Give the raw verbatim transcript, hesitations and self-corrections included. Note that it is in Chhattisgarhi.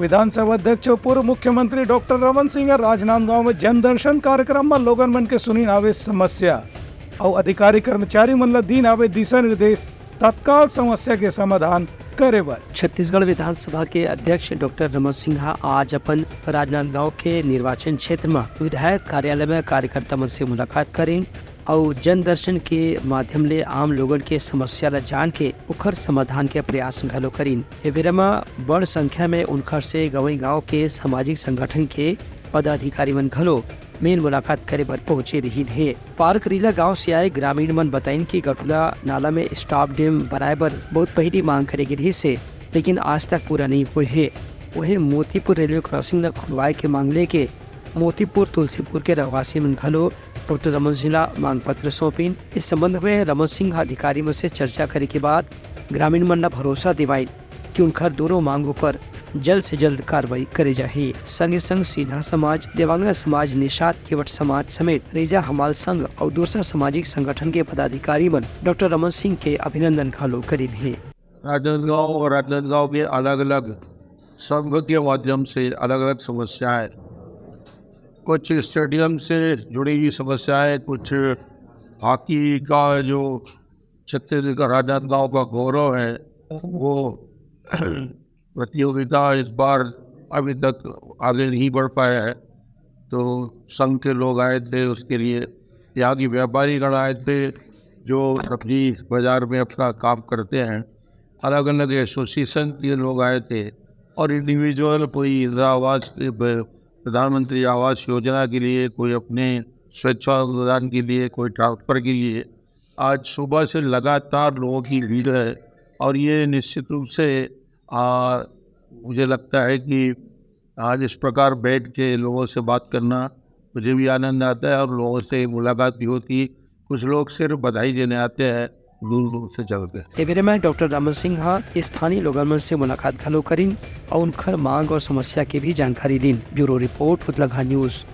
विधानसभा अध्यक्ष अउ पूर्व मुख्यमंत्री डॉक्टर रमन सिंह ह राजनांदगांव में जनदर्शन कार्यक्रम म लोगन मन के सुनीन हावे समस्या अउ अधिकारी कर्मचारी मन ल दीन हावे दिशा निर्देश तत्काल समस्या के समाधान करे बर। छत्तीसगढ़ विधानसभा के अध्यक्ष डॉक्टर रमन सिंह ह आज अपन राजनांदगांव के निर्वाचन क्षेत्र म विधायक कार्यालय म कार्यकर्ता मन से मुलाकात करिन अउ जनदर्शन के माध्यम ले आम लोगन के समस्या ल जान के ओखर समाधान के प्रयास घलो करिन। ए बेरा म बड़ संख्या में उनखर से गंवई गांव के सामाजिक संगठन के पदाधिकारी मन घलो मेल मुलाकात करे बर पहुंचे रिहिन हे। पारकरीला गांव से आए ग्रामीण मन बताइन कि गठुला नाला में स्टॉप डैम बनाए बर बहुत पहिली मांग करे गे रिहिस हे, लेकिन आज तक पूरा नइ होए हे। उहें, मोतीपुर रेलवे क्रॉसिंग ल खुलवाए के मांग लेके मोतीपुर तुलसीपुर के रहवासी मन घलो डॉक्टर रमन सिंह ला मांग पत्र सौंपिन। इस संबंध में रमन सिंह ह अधिकारी मन से चर्चा करे के बाद ग्रामीण मन ला भरोसा दिवाइन कि उनखर दोनों मांग ऊपर जल्द से जल्द कार्रवाई करे जाही। संगे संग सिन्हा समाज, देवांगना समाज, निषाद केवट समाज समेत रेजा हमाल संघ अउ दूसरा सामाजिक संगठन के पदाधिकारी मन डॉक्टर रमन सिंह के अभिनंदन घलो करिन हे। राजनांदगांव और राजनांदगांव के अलग-अलग संघ के माध्यम से अलग-अलग समस्याएं, कुछ स्टेडियम से जुड़ी हुई समस्याएं, कुछ हॉकी का जो छत्तीसगढ़ का राजनांदगांव का गौरव है, वो प्रतियोगिता इस बार अभी तक आगे नहीं बढ़ पाया है। तो संघ के लोग आए थे उसके लिए, यहाँ की व्यापारी गण आए थे जो सब्जी बाजार में अपना काम करते हैं, अलग-अलग एसोसिएशन के लोग आए थे और इंडिविजुअल कोई इंदिरा आवास, प्रधानमंत्री आवास योजना के लिए, कोई अपने स्वेच्छा अनुदान के लिए, कोई ट्रांसफर के लिए। आज सुबह से लगातार लोगों की भीड़ है और ये निश्चित रूप से, आ, मुझे लगता है कि आज इस प्रकार बैठ के लोगों से बात करना मुझे भी आनंद आता है और लोगों से मुलाकात भी होती है। कुछ लोग सिर्फ बधाई देने आते हैं दूर दूर से चल के। ए बेरे में डॉक्टर रमन सिंह ह स्थानीय लोगन मन से मुलाकात घलो करिन अउ उनखर मांग और समस्या के भी जानकारी दीन। Bureau report, Utlangha news.